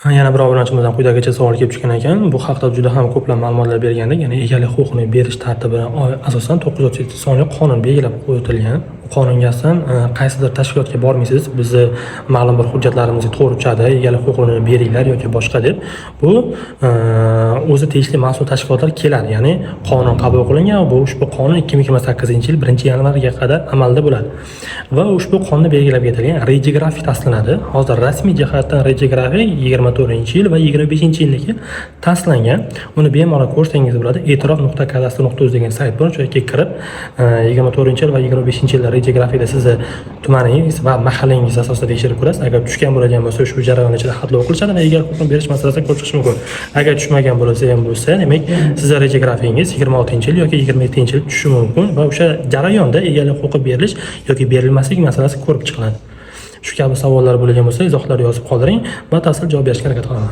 Yana bir obunachimizdan quyidagicha savol kelib tushgan ekan. Bu haqda juda ham ko'plab ma'lumotlar bergandik. Ya'ni egalik huquqini berish tartibi asosan 937 sonli qonun belgilab o'tilgan. U qonunga asosan qaysidir tashkilotga bormaysiz, bizni ma'lum bir hujjatlarimizga to'g'ri tushadi, egalik huquqini beringlar yoki boshqa deb. Bu o'zi tegishli mas'ul tashkilotlar keladi. Ya'ni qonun qabul qilingan va bu ushbu qonun 2028-yil 1-yanvarga qadar amalda bo'ladi. Va ushbu qonunda belgilab ketilgan reja grafik tasdiqlanadi. Hozir rasmiy jihatdan reja grafik 24-yil va 25-yilniki tasdiqlangan. Uni bemalol ko'rsangiz bo'ladi. E'tirof.kadastr.uz degan sayt bor. O'sha yerga kirib, 24-yil va 25-yilda reja grafikda sizni tumaningiz va mahallangiz asosida tekshirib ko'rasiz. Agar tushgan bo'ladigan bo'lsa, ushbu jarayon ichida xatlov qilishadi va egalik huquqini berish masalasini ko'rib chiqish mumkin. Agar tushmagan bo'lsa ham bo'lsa, demak, sizni reja grafikingiz 26-yil yoki 27-yil tushishi mumkin va o'sha jarayonda egalik huquqi berilish yoki berilmaslik masalasi ko'rib chiqiladi. Shu kabi savollar bo'lgan bo'lsa, izohlar yozib qoldiring, batafsil javob berishga harakat qilaman.